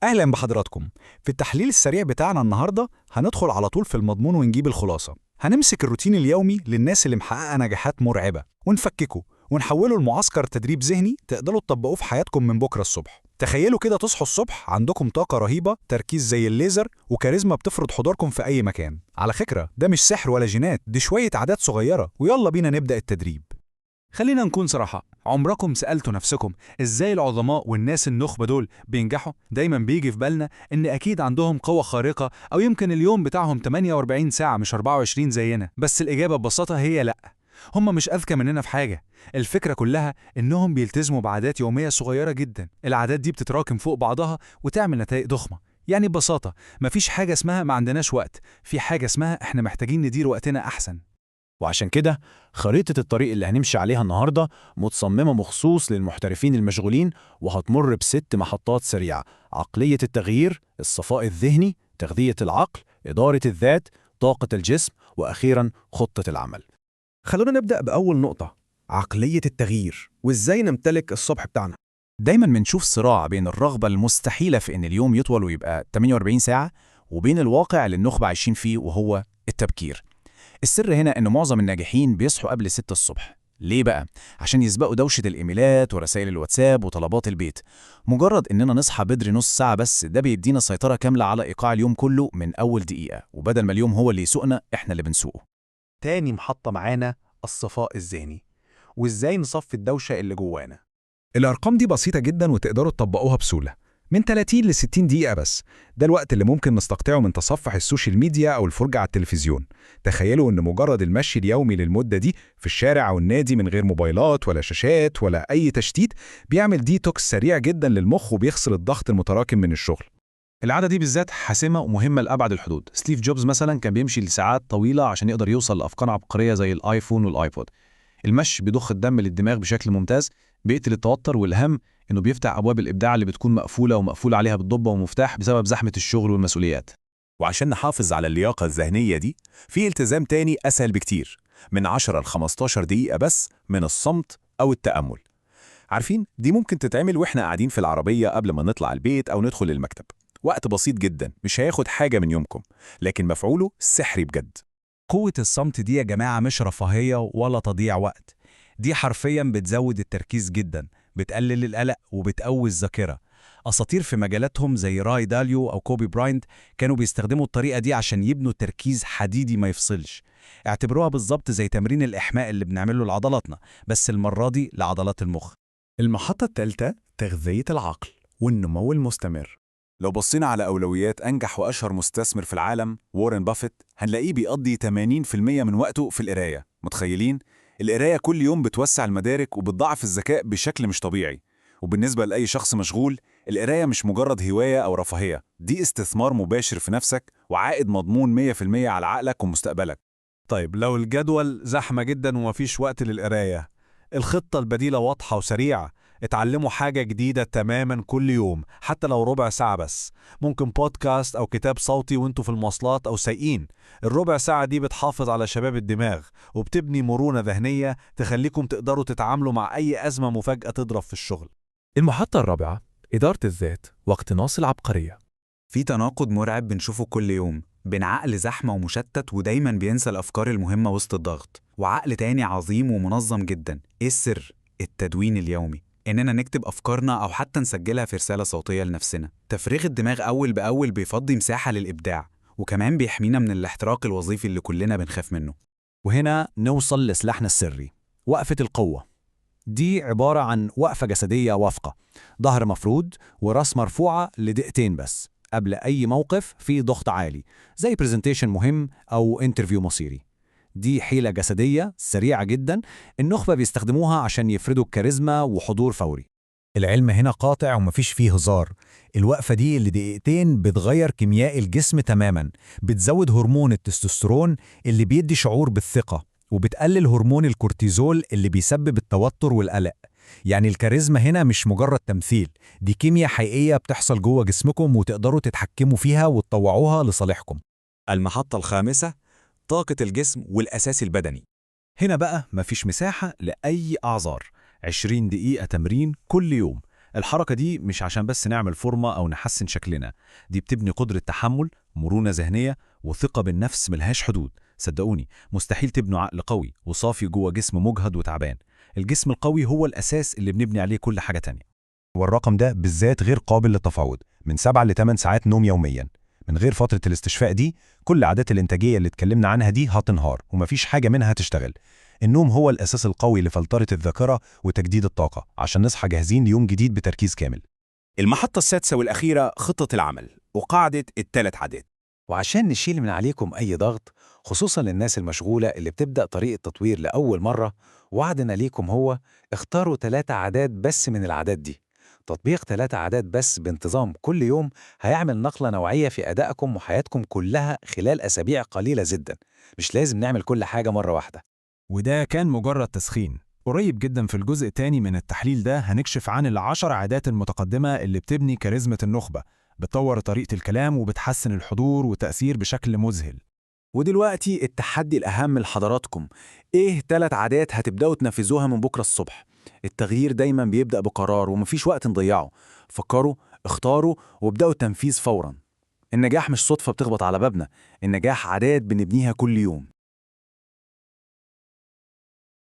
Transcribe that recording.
أهلا بحضراتكم. في التحليل السريع بتاعنا النهاردة هندخل على طول في المضمون ونجيب الخلاصة. هنمسك الروتين اليومي للناس اللي محققة نجاحات مرعبة ونفككه ونحوله لمعسكر تدريب ذهني تقدروا تطبقوه في حياتكم من بكرة الصبح. تخيلوا كده تصحوا الصبح عندكم طاقة رهيبة، تركيز زي الليزر، وكاريزما بتفرض حضوركم في أي مكان. على فكرة ده مش سحر ولا جينات، دي شوية عادات صغيرة. ويلا بينا نبدأ التدريب. خلينا نكون صراحة، عمركم سألتوا نفسكم إزاي العظماء والناس النخبة دول بينجحوا؟ دايما بيجي في بالنا إن أكيد عندهم قوة خارقة، أو يمكن اليوم بتاعهم 48 ساعة مش 24 زينا. بس الإجابة ببساطة هي لأ، هم مش أذكى مننا في حاجة. الفكرة كلها إنهم بيلتزموا بعادات يومية صغيرة جدا، العادات دي بتتراكم فوق بعضها وتعمل نتائج ضخمة. يعني ببساطة مفيش حاجة اسمها ما عندناش وقت، في حاجة اسمها إحنا محتاجين ندير وقتنا أحسن. وعشان كده خريطة الطريق اللي هنمشي عليها النهاردة متصممة مخصوص للمحترفين المشغولين، وهتمر ب6 محطات سريعة: عقلية التغيير، الصفاء الذهني، تغذية العقل، إدارة الذات، طاقة الجسم، وأخيرا خطة العمل. خلونا نبدأ بأول نقطة، عقلية التغيير وإزاي نمتلك الصبح بتاعنا. دايما بنشوف صراع بين الرغبة المستحيلة في إن اليوم يطول ويبقى 48 ساعة، وبين الواقع اللي النخبة عايشين فيه وهو التبكير. السر هنا إن معظم الناجحين بيصحوا قبل 6 الصبح. ليه بقى؟ عشان يسبقوا دوشة الإيميلات ورسائل الواتساب وطلبات البيت. مجرد إننا نصحى بدري نص ساعة بس، ده بيدينا سيطرة كاملة على إيقاع اليوم كله من أول دقيقة، وبدل ما اليوم هو اللي يسوقنا، إحنا اللي بنسوقه. تاني محطة معانا الصفاء الذهني، وإزاي نصفي الدوشة اللي جوانا. الأرقام دي بسيطة جدا وتقدروا تطبقوها بسهولة، من 30 ل 60 دقيقة بس. ده الوقت اللي ممكن نستقطعه من تصفح ال social media أو الفرجة على التلفزيون. تخيلوا إن مجرد المشي اليومي للمدة دي في الشارع أو النادي من غير موبايلات ولا شاشات ولا أي تشتيت بيعمل ديتوكس سريع جدا للمخ وبيغسل الضغط المتراكم من الشغل. العادة دي بالذات حاسمة ومهمة لأبعد الحدود. ستيف جوبز مثلا كان بيمشي لساعات طويلة عشان يقدر يوصل لأفكار عبقرية زي الآيفون والآيبود. المشي بيضخ الدم للدماغ بشكل ممتاز، بيقتل التوتر، والأهم إنه بيفتح أبواب الإبداع اللي بتكون مقفولة ومقفول عليها بالضبة ومفتاح بسبب زحمة الشغل والمسؤوليات. وعشان نحافظ على اللياقة الذهنية دي، في التزام تاني أسهل بكتير، من 10 ل 15 دقيقة بس من الصمت أو التأمل. عارفين دي ممكن تتعمل وإحنا قاعدين في العربية قبل ما نطلع البيت أو ندخل المكتب. وقت بسيط جدا، مش هياخد حاجة من يومكم، لكن مفعوله سحري بجد. قوة الصمت دي يا جماعة مش رفاهية ولا تضييع وقت، دي حرفيا بتزود التركيز جدا، بتقلل القلق وبتقوي الذاكرة. أساطير في مجالاتهم زي راي داليو أو كوبي براينت كانوا بيستخدموا الطريقة دي عشان يبنوا تركيز حديدي ما يفصلش. اعتبروها بالظبط زي تمرين الإحماء اللي بنعمله لعضلاتنا، بس المرة دي لعضلات المخ. المحطة الثالثة، تغذية العقل والنمو المستمر. لو بصينا على أولويات أنجح وأشهر مستثمر في العالم وارن بافيت، هنلاقيه بيقضي 80% من وقته في القراية. متخيلين؟ القراية كل يوم بتوسع المدارك وبتضاعف الذكاء بشكل مش طبيعي. وبالنسبة لأي شخص مشغول، القراية مش مجرد هواية أو رفاهية، دي استثمار مباشر في نفسك وعائد مضمون 100% على عقلك ومستقبلك. طيب لو الجدول زحمة جدا ومفيش وقت للقراية، الخطة البديلة واضحة وسريعة. اتعلموا حاجة جديدة تماما كل يوم، حتى لو ربع ساعة بس. ممكن بودكاست أو كتاب صوتي وانتوا في المواصلات أو سايقين. الربع ساعة دي بتحافظ على شباب الدماغ وبتبني مرونة ذهنية تخليكم تقدروا تتعاملوا مع أي أزمة مفاجأة تضرب في الشغل. المحطة الرابعة، إدارة الذات واقتناص العبقرية. في تناقض مرعب بنشوفه كل يوم بين عقل زحمة ومشتت ودايما بينسى الأفكار المهمة وسط الضغط، وعقل تاني عظيم ومنظم جدا. إيه السر؟ التدوين اليومي، إننا نكتب أفكارنا أو حتى نسجلها في رسالة صوتية لنفسنا. تفريغ الدماغ أول بأول بيفضي مساحة للإبداع، وكمان بيحمينا من الاحتراق الوظيفي اللي كلنا بنخاف منه. وهنا نوصل لسلاحنا السري، وقفة القوة. دي عبارة عن وقفة جسدية وافقة، ظهر مفرود وراس مرفوعة لدقيقتين بس قبل أي موقف فيه ضغط عالي، زي presentation مهم أو interview مصيري. دي حيلة جسدية سريعة جدا، النخبة بيستخدموها عشان يفردوا الكاريزما وحضور فوري. العلم هنا قاطع ومفيش فيه هزار. الوقفة دي اللي دقيقتين بتغير كيمياء الجسم تماما، بتزود هرمون التستوستيرون اللي بيدي شعور بالثقة، وبتقلل هرمون الكورتيزول اللي بيسبب التوتر والقلق. يعني الكاريزما هنا مش مجرد تمثيل، دي كيمياء حقيقية بتحصل جوه جسمكم وتقدروا تتحكموا فيها وتطوعوها لصالحكم. المحطة الخامسة، طاقة الجسم والأساس البدني. هنا بقى مفيش مساحة لأي أعذار. 20 دقيقة تمرين كل يوم، الحركة دي مش عشان بس نعمل فورمة أو نحسن شكلنا، دي بتبني قدرة تحمل، مرونة ذهنية، وثقة بالنفس ملهاش حدود. صدقوني مستحيل تبنوا عقل قوي وصافي جوه جسم مجهد وتعبان. الجسم القوي هو الأساس اللي بنبني عليه كل حاجة تانية. والرقم ده بالذات غير قابل للتفاوض، من 7 ل 8 ساعات نوم يوميا. من غير فترة الاستشفاء دي كل عادات الإنتاجية اللي اتكلمنا عنها دي هتنهار ومفيش حاجة منها هتشتغل. النوم هو الأساس القوي لفلترة الذاكرة وتجديد الطاقة عشان نصحى جاهزين ليوم جديد بتركيز كامل. المحطة السادسة والأخيرة خطة العمل وقاعدة الثلاث عادات. وعشان نشيل من عليكم أي ضغط، خصوصا للناس المشغولة اللي بتبدأ طريق التطوير لأول مرة، وعدنا ليكم هو اختاروا 3 عادات بس من العادات دي. تطبيق 3 عادات بس بانتظام كل يوم هيعمل نقلة نوعية في أدائكم وحياتكم كلها خلال أسابيع قليلة جدا. مش لازم نعمل كل حاجة مرة واحدة. وده كان مجرد تسخين. قريب جدا في الجزء الثاني من التحليل ده هنكشف عن ال10 عادات المتقدمة اللي بتبني كاريزما النخبة، بتطور طريقة الكلام وبتحسن الحضور وتأثير بشكل مذهل. ودلوقتي التحدي الأهم لحضراتكم، إيه 3 عادات هتبدأوا تنفذوها من بكرة الصبح؟ التغيير دايما بيبدأ بقرار ومفيش وقت نضيعه. فكروا، اختاروا، وابدأوا التنفيذ فورا. النجاح مش صدفة بتخبط على بابنا، النجاح عادات بنبنيها كل يوم.